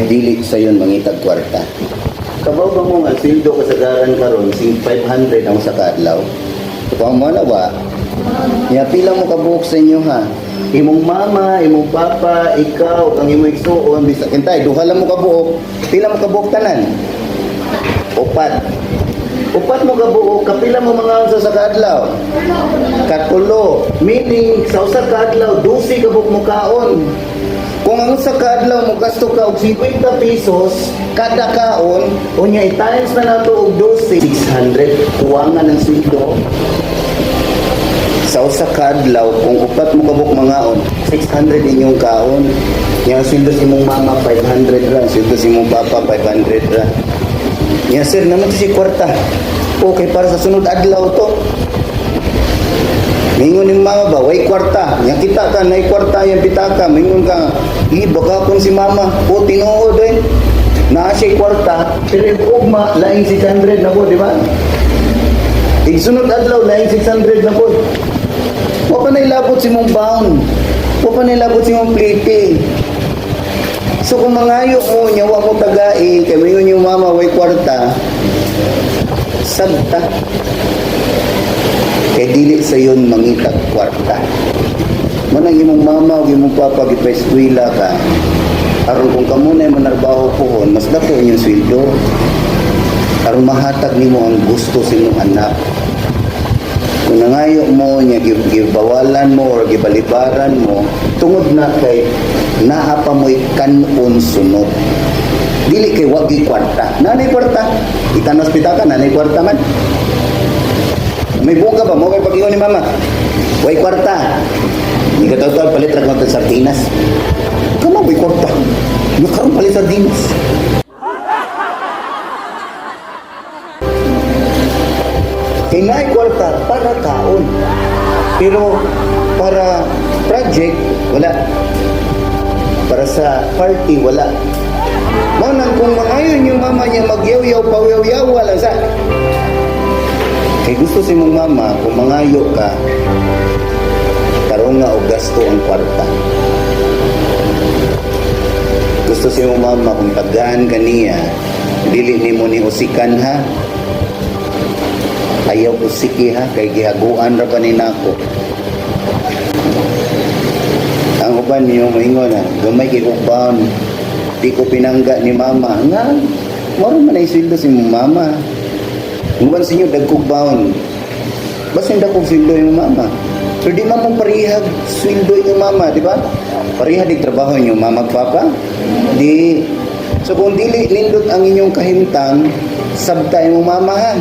Dili sayon mangitag kwarta. Kabaw ba mo nga sweldo kasagaran karon sing 500 ang sa kaadlaw? Kung mo na ba? Ya pila mo kabuok sa inyo, ha? Imong mama, imong papa, ikaw, ang imong igsuon, bisag kintay, duha lang mo kabuok. Pila mo kabuok tanan? Upat. Upat mo kabuok, kapila mo mga sa kaadlaw? Katulo. Meaning, sa usa ka adlaw, 12 kabuok mo kaon. Kung ang usa ka adlaw mo gasto ka og 50 pesos kada kaon, unya i-times na nato og 12, 600 kuwangan ng sweldo. Sa usa ka adlaw, kung upat mo kabuok mangaon, 600 inyong kaon. Nya sweldo sa imong mama 500 ra, sweldo sa imong papa 500 ra. Nya, sir, naman si kwarta. Okay, para sa sunod adlaw to. Mingon yung mama ba, way kwarta. Nya kita ka, nay kwarta yung pitaka. Mingon ka, "Eh, baka kung si mama." O, tinuod eh. Naa siya kwarta, pero yung ugma, laing 600 na po, di ba? Igsunod adlaw, laing 600 na po. Wa pa nailabot si mong baon. Wa pa nailabot si mong plite. So kung mangayo mo, nya wa mo tagai, kay mingon yung mama, way kwarta, sabta. Kay dili sayon mangitag kwarta. Manang imong mama o imong papa gipa-eskwela ka. Aron kung kamo na manarbaho pohon, mas dako inyong sweldo. Aron mahatag nimo ang gusto sa imong anak. Kung nangayo mo niya, gibawalan mo or gibalibaran mo, tungod na kay naa pa mo'y kanon sunod. Dili kay wagi kwarta. Nanay kwarta. Itanos pitaka, nanay kwarta man. May buka ba mo kay pag-ingon ni mama? Way kwarta. Hindi ka tawag, palit ra kong sardinas. Kamo way kwarta. Nakaroon palit sardinas. Kay naay kwarta para kaon. Pero para project, wala. Para sa party, wala. Mao nang kung mangayon yung mama niya magyaw-yaw, pawyaw-yaw, wala sa. Kay gusto si mong mama, kung mangayo ka, tarong nga og gasto ang kwarta. Gusto si mong mama, kung tagaan ka niya, dili nimo ni usikan ha. Ayaw usiki ha, kay gihaguan ra pa ni nako. Ang uban niyo moingon na, gamay kay kog baon, di ko pinangga ni mama. Nga, maro man ay sweldo si mong mama. Ang uban sa inyo, dagkog baon. Basta yung dagkog sweldo yung mama. Pero di man mo parihag sweldo yung mama, di ba? Pareha di trabaho inyong mama at papa? Di. So kung dili nindot ang inyong kahimtang, sabta imong mama ha.